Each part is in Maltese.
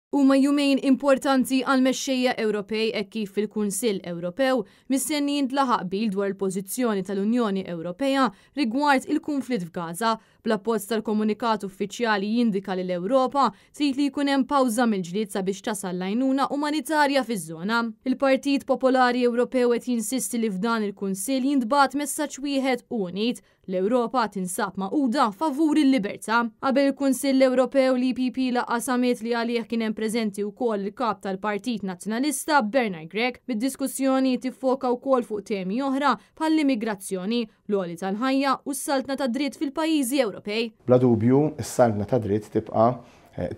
Huma jumejn importanti għall-mexxejja Ewropej hekk kif fil-Kunsill Ewropew mistenni jintlaħaq qbil dwar il-pożizzjoni tal-Unjoni Ewropea rigward il-kunflitt f'Gaza, bl-abbozz tal-komunikat uffiċjali jindika li l-Ewropa trid li jkun hemm pawża mill-ġlied sabiex tasal l-għajnuna umanitarja fiż-żona. Il-Partit Popolari Ewropew qed jinsisti li f'dan il-Kunsill jintbagħat messaġġ wieħed u unit, L-Ewropa tinsab magħquda favur il-libertà. Qabel il-Kunsill Ewropew, l-EPP laqqa' summit li għalih kien hemm preżenti wkoll il-Kap tal-Partit Nazzjonalista Bernard Grech, bid-diskussjoni tiffoka wkoll fuq temi oħra bħall-immigrazzjoni, l-għoli tal-ħajja u s-saltna tad-dritt fil-pajjiżi Ewropej. Bla dubju, is-saltna tad-dritt tibqa'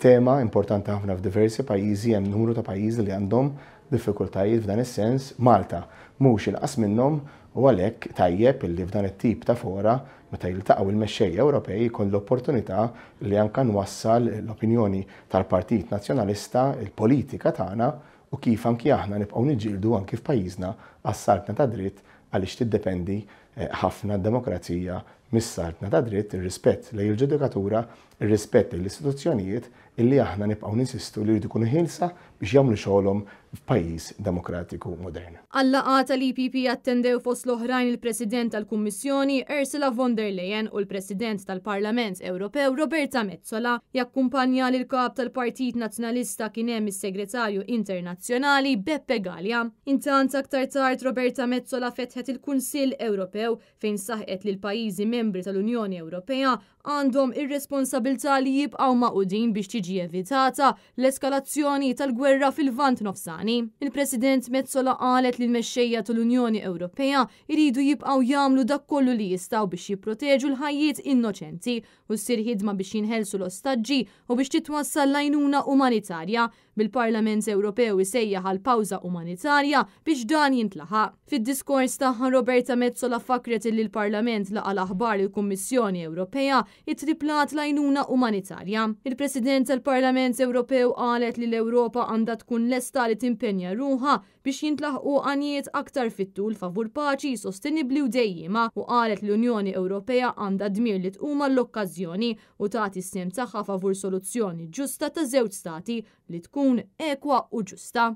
tema importanti ħafna f'diversi pajjiżi, hemm numru ta' pajjiżi li għandhom diffikultajiet f'dan is-sens, Malta mhux inqas minnhom u għalhekk tajjeb illi f'dan it-tip ta' fora meta jiltaqgħu il-mexxejja Ewropej jkun l-opportunità li anke nwassal l-opinjoni tal-Partit Nazzjonalista, il-politika tagħna u kif anki aħna nibqgħu niġġieldu anki f'pajjiżna għas-saltna tad-dritt għaliex tiddependi ħafna d-demokrazija mis-saltna tad-dritt, ir-rispett lejn il-ġudikatura, ir-rispett lejn l-istituzzjonijiet illi aħna nibqgħu ninsistu li jridu jkunu ħielsa biex jagħmlu xogħolhom f'pajjiż demokratiku modern. Għal-laqgħa tal-EPP attendew fost l-oħrajn il-President tal-Kummissjoni Ursula von der Leyen u l-President tal-Parlament Ewropew Roberta Metsola. Jakkumpanja lill-Kap tal-Partit Nazzjonalista kien hemm is-Segretarju Internazzjonali Beppe Galea. Intant aktar tard Roberta Metsola fetħet il-Kunsill Ewropew fejn saħqet li l-pajjiżi membri tal-Unjoni Ewropea għandhom ir-responsabilità li jibqgħu magħqudin biex tiġi evitata l-eskalazzjoni tal-gwerra fil-Lvant Nofsani. Il-President Metsola qalet li l-mexxejja tal-Unjoni Ewropea jridu jibqgħu jagħmlu dak kollu li jistgħu biex jipproteġu l-ħajjiet innoċenti u ssir ħidma biex jinħelsu l-ostaġġi u biex titwassal l-għajnuna umanitarja, bil-Parlament Ewropew isejjaħ għal pawża umanitarja biex dan jintlaħaq. Fid-diskors tagħha Roberta Metsola fakkret illi l-Parlament laqa' l-aħbar li l-Kummissjoni Ewropea ittriplat l-għajnuna umanitarja. Il-President tal-Parlament Ewropew qalet li l-Ewropa għandha tkun lesta li timpenja ruħha biex jintlaħqu għanijiet aktar fit-tul favur paċi sostenibbli u dejjiema u qalet li l-Unjoni Ewropea għandha dmir li tqum għall-okkażjoni u tagħti s-sehem tagħha favur soluzzjoni ġusta ta' żewġ stati li tkun ekwa u ġusta.